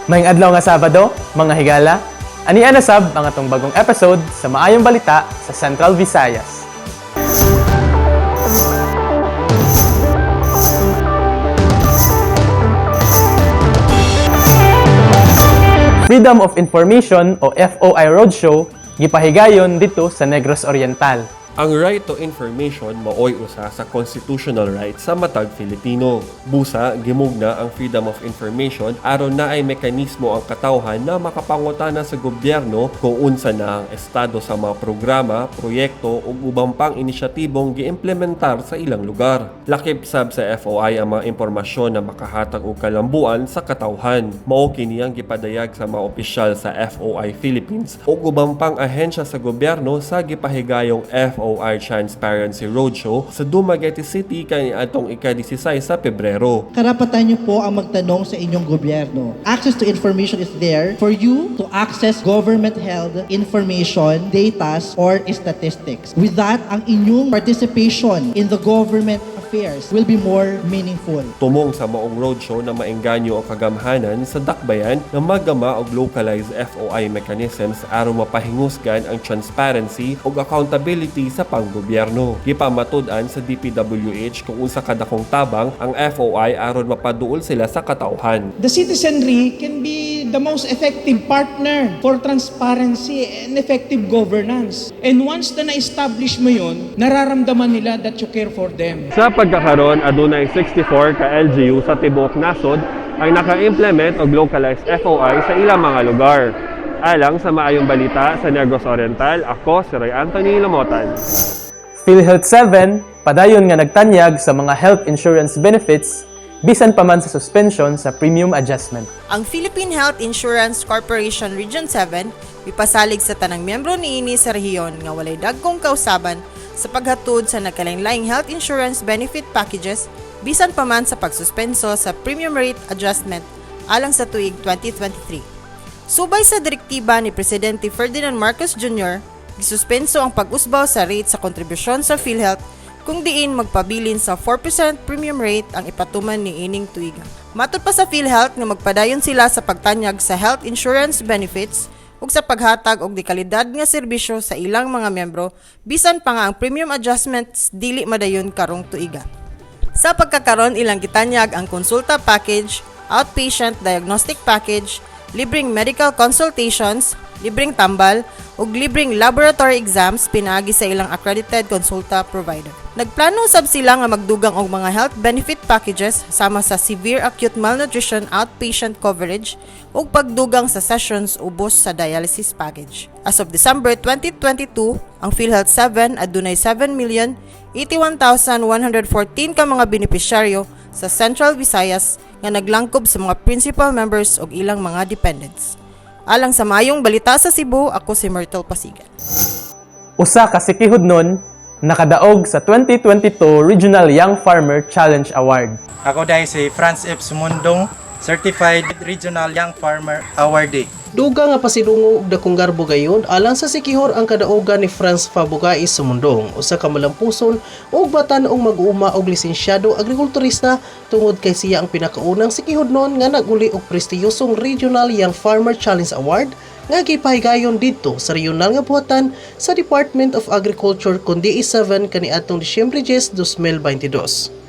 Maayong adlaw nga Sabado, mga higala, ania na sab ang atong bagong episode sa Maayong Balita sa Central Visayas. Freedom of Information o FOI Roadshow gipahigayon dito sa Negros Oriental. Ang right to information maoy usa sa constitutional right sa matag Filipino. Busa gimugna ang freedom of information aron naay mekanismo ang katawhan na makapangutana sa gobyerno kung unsa na ang estado sa mga programa, proyekto ug ubang pang inisyatibong giimplementar sa ilang lugar. Lakip sab sa FOI ang mga impormasyon na makahatag og kalambuan sa katawhan. Mao kini ang gipadayag sa mga opisyal sa FOI Philippines ug ubang pang ahensya sa gobyerno sa gipahigayong FOI Transparency Roadshow sa Dumaguete City kaniadtong ika-16 sa Pebrero. Karapatan niyo po ang magtanong sa inyong gobyerno. Access to information is there for you to access government-held information, data, or statistics. With that, ang inyong participation in the government affairs will be more meaningful. Tumong sa maong roadshow na maengganyo ang kagamhanan sa dakbayan na maggama og localized FOI mechanisms aron mapahingusgan ang transparency ug accountability sa panggobyerno. Gipamatud-an sa DPWH kung unsa kadakong tabang ang FOI aron mapaduol sila sa katawhan. The citizenry can be the most effective partner for transparency and effective governance. And once na na-establish mo yun, nararamdaman nila that you care for them. Sa pagkakaron, adunay 64 ka LGU sa tibuok nasod ang naka-implement og localized FOI sa ilang mga lugar. Alang sa Maayong Balita sa Negros Oriental, ako si Roy Anthony Lamotan. PhilHealth 7 padayon nga nagtanyag sa mga health insurance benefits bisan pa man sa suspension sa premium adjustment. Ang Philippine Health Insurance Corporation Region 7 mipasalig sa tanang miyembro niini sa rehiyon nga walay dagkong kausaban sa paghatod sa nagkalain-laing health insurance benefit packages bisan pa man sa pagsuspenso sa premium rate adjustment alang sa tuig 2023. Subay sa direktiba ni Presidente Ferdinand Marcos Jr., gisuspenso ang pag-usbaw sa rate sa kontribusyon sa PhilHealth kung diin magpabilin sa 4% premium rate ang ipatuman ni ining tuiga. Matod pa sa PhilHealth nga magpadayon sila sa pagtanyag sa health insurance benefits ug sa paghatag og dekalidad nga serbisyo sa ilang mga miyembro bisan pa nga ang premium adjustments dili madayon karong tuiga. Sa pagkakaron, ilang gitanyag ang konsulta package, outpatient diagnostic package, libreng medical consultations, libreng tambal, ug libreng laboratory exams pinaagi sa ilang accredited konsulta provider. Nagplano sab sila nga magdugang og mga health benefit packages sama sa severe acute malnutrition outpatient coverage ug pagdugang sa sessions ubos sa dialysis package. As of December 2022, ang PhilHealth 7 adunay 7,081,114 ka mga benepisyaryo sa Central Visayas nga naglangkob sa mga principal members ug ilang mga dependents. Alang sa Maayong Balita sa Cebu, ako si Myrtle Pasigan. Usa ka Siquijodnon nakadaog sa 2022 Regional Young Farmer Challenge Award. Ako diay si Franz F. Sumundong, Certified Regional Young Farmer Awardee. Duga nga pasidungog og dakong garbo gayon alang sa Siquijor ang kadaogan ni Franz Fabugais Sumundong, usa ka malampuson ug batan-ong mag-uuma og lisensyado agrikulturista, tungod kay siya ang pinakaunang Siquijodnon nga naguli og prestiyosong Regional Young Farmer Challenge Award nga gipahigayon didto sa regional nga buhatan sa Department of Agriculture kon DA 7 kaniadtong Disyembre 10, 2022.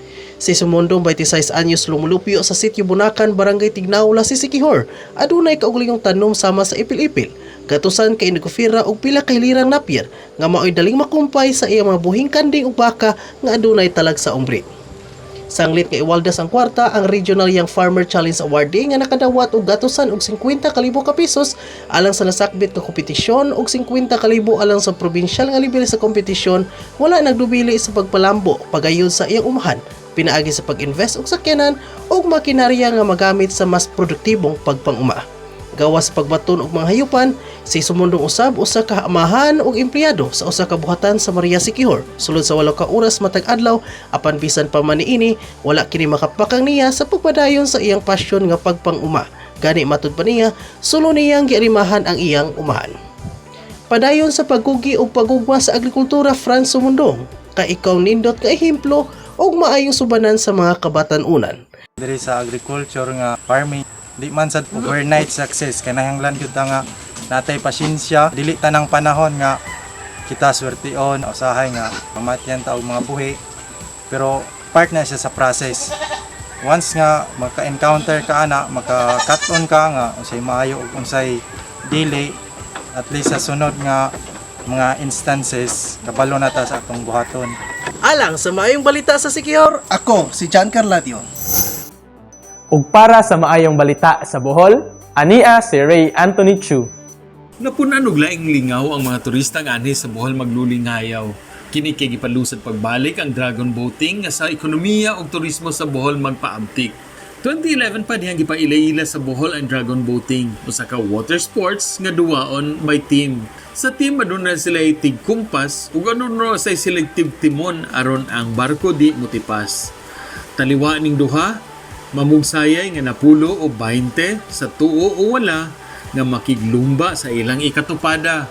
Si Sumundong, 26 anyos, lumulupyo sa Sitio Bunakan, Barangay Tignaula sa Siquijor. Adunay kaugalingong tanom sama sa ipil-ipil, gatusan kay indigofera ug pila ka hilirang napier nga maoy daling makumpay sa iyang mga buhing kanding ug baka nga adunay talag sa breed. Sanglit nga iwaldas ang kwarta, ang Regional Young Farmer Challenge Awardee nga nakadawat og gatusan og 50 kalibo ka pesos alang sa nasakbit nga kompetisyon ug 50 kalibo alang sa probinsyal nga level sa kompetisyon, wala nagdubili sa pagpalambo pagayod sa iyang umahan pinaagi sa pag-invest og sakyanan ug makinarya nga magamit sa mas produktibong pagpanguma. Gawas sa pagbaton og mga hayupan, si Sumundong usab usa ka amahan ug empleyado sa usa ka buhatan sa Maria Siquijor. Sulod sa 8 ka oras matag adlaw, apan bisan pa man niini, wala kini makapakang niya sa pagpadayon sa iyang pasyon nga pagpanguma. Gani matud pa niya, sulo niyang giarimahan ang iyang umahan. Padayon sa pagkugi ug pagugma sa agrikultura, Franz Sumundong, kay ikaw nindot nga ehemplo ug maayong subanan sa mga kabatan-unan. Diri sa agriculture nga farming. Di man sad overnight success, kinahanglan gyud ta nga natay pasensya, dili tanang panahon nga kita swerteon, usahay nga mamatyan ta og mga buhi. Pero part na siya sa process. Once nga maka-encounter ka ana, maka-cut on ka nga unsay maayo ug unsay dili, at least sa sunod nga mga instances kabalo na ta sa atong buhaton. Alang sa maayong balita sa Siquijor, ako si John Carlatio. Ug para sa maayong balita sa Bohol, ania si Ray Anthony Chu. Napunan og laing lingaw ang mga turista nga anhi sa Bohol maglulingayaw. Kini kay gipalusad pagbalik ang dragon boating nga sa ekonomiya ug turismo sa Bohol magpaabtik. 2011 pa dihang gipaila-ila sa Bohol ang dragon boating, usa ka water sports nga duwaon by team. Sa team aduna sila tig kumpas ug aduna say sila tigtimon aron ang barko di motipas. Taliwa ning duha, mamugsayay nga napulo o 20 sa tuo o wala nga makiglumba sa ilang ikatupada.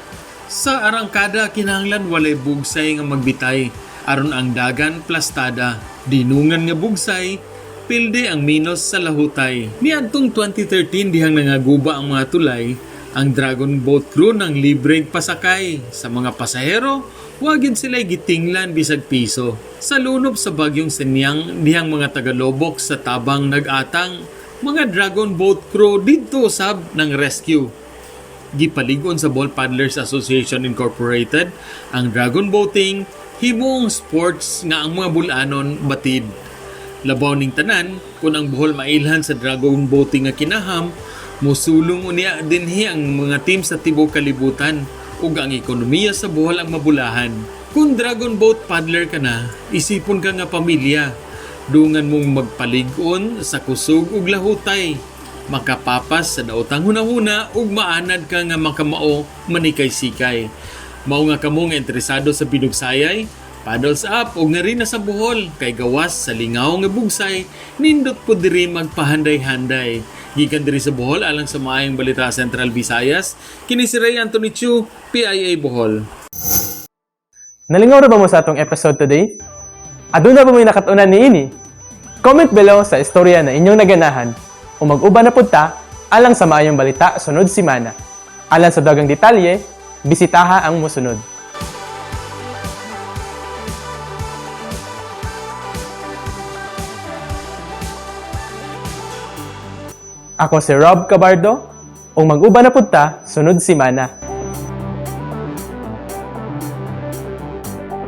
Sa arangkada kinahanglan walay bugsay nga magbitay aron ang dagan plastada. Dinungan nga bugsay, pilde ang minos sa lahutay. Niadtong 2013 dihang nangaguba ang mga tulay, ang Dragon Boat crew ng libreng pasakay sa mga pasahero, wa gyud sila gitinglan bisag piso. Sa lunob sa bagyong Seniang dihang mga tagalobok sa tabang nag-atang, mga Dragon Boat crew didto usab ng rescue. Gipaligon sa Bohol Paddlers Association Incorporated ang dragon boating, himuong sports nga ang mga bulanon batid. Labaw ning tanan, kung ang Bohol mailhan sa dragon boating nga kinaham, mosulong unya dinhi ang mga team sa tibuok kalibutan ug ang ekonomiya sa Bohol ang mabulahan. Kung dragon boat paddler ka na, isipon ka nga pamilya. Dungan mong magpalig-on sa kusog ug lahutay. Makapapas sa daotang hunahuna ug maanad ka nga makamao manikay-sikay. Mao nga kamo nga interesado sa binugsayay, paddles up ug ngari na sa Bohol kay gawas sa lingaw nga bugsay, nindot po diri magpahanday-handay. Gikan diri sa Bohol alang sa maayong balita Central Visayas, kini si Ray Anthony Chu, PIA Bohol. Nalingaw ra ba mo sa atong episode today? Aduna ba mo'y nakatunan niini? Comment below sa istorya na inyong naganahan o mag-uban na pud ta alang sa maayong balita sunod simana. Alang sa dagang detalye, bisitaha ang mosunod. Ako si Rob Cabardo, ug mag-uban na pud ta sunod simana.